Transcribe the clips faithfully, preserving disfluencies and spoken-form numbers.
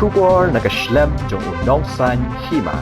Khubor na ka shlem jong u Nongsaiñ Hima.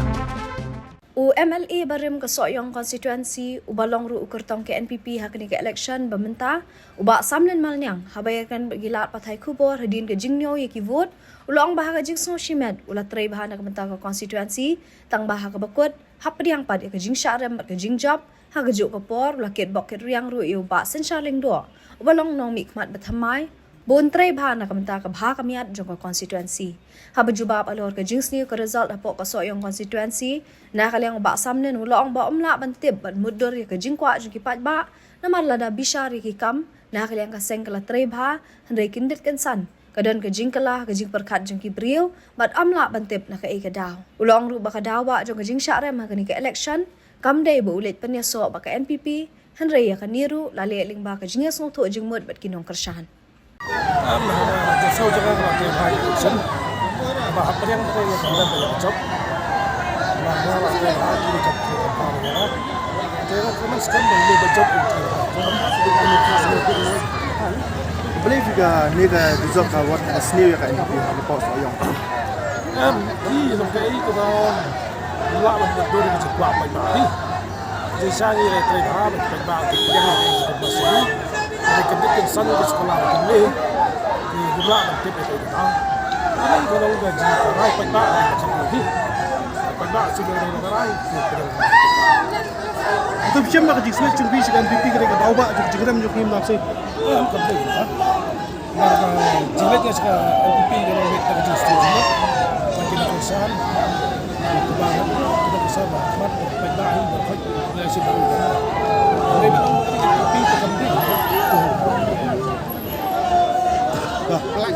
U M L A barim ka Sohiong constituency, uba long ruh u kyrtong ka N P P ha kane ka election ba mynta, u Bah Samlin Malniang, haba ïakren bad ki lad pathai khubor hadien ka jingñiew ïa ki vote, u la ong ba ha ka jingsngew shimet u la trei bha na ka bynta ka constituency, tang ba ha kaba kut hap pdiang pat ïa ka jingshah rem bad ka jingjop. Ha kajuh ka por u la kitbok kitriang ruh ïa u Bah Synshar Lyngdoh, uba long nongmihkhmat bathymmai, ba un trei bha na ka bynta ka bha ka miat jong ka constituency. Haba jubab halor ka jingsniew ka result hapoh ka Sohiong constituency, na ka liang u Bah Samlin u la ong ba um lah ban tip bad mutdur ïa ka jingkwah jong ki paidbah, namar lada bishar ïa ki kam na ka liang ka seng ka la trei bha, hynrei kyndit kynsan ka don ka jingkylla, ka jingpyrkhat jong ki briew, bad um lah ban tip na kaei ka daw. U la ong ruh ba ka daw ba jong ka jingshah rem ha kane ka election kam dei ba u leit pynïasoh bad ka N P P, hynrei ïa kane ruh la leh lyngba ka jingïasngewthuh jingmut bad ki nongkyrshan. Am, ha, jingsaw jong nga ka la trei bha ïa ka election. Ba hapdeng trei ïa ka election ba ïa ka jop. Ba nga la trei bha, ki ka trei bha ïa nga. Te nga ka man skhem ba lei ba jop ïa ka trei bha. Balei phi ka ne ka result ka wat ka sniew ïa ka N P P ha ka pok Sohiong? Em, i long kaei kaba la ban dur ka jingkwah paidbah hi. Jingshah ngi la trei bha bad paidbah ki pdiang ïa ka jingkwah sniew. Ka dei ka dei ka san ka skula ka dei. Ki gumla ban tip ïa ka dei ka. Ka dei ka long ka jingkwah paidbah ka dei ka jingkwah hi. Paidbah shu dei ka rai ki pdiang. Te phi shem ba ka jingsngewsih jong phi sha ka N P P ka dei ka daw ba jong ka jingrem jong phi, ym dei? Em, ka dei ka. Namar ka jingleit nga sha ka N P P ka long ka jingsngewsih jong nga. Ba ki nongkyrshan, kiba, kiba kyrshan ba mat paidbah hi ba khot ïa shi ba. Hynrei ba ka N P P ka kam dei. Ba, ka la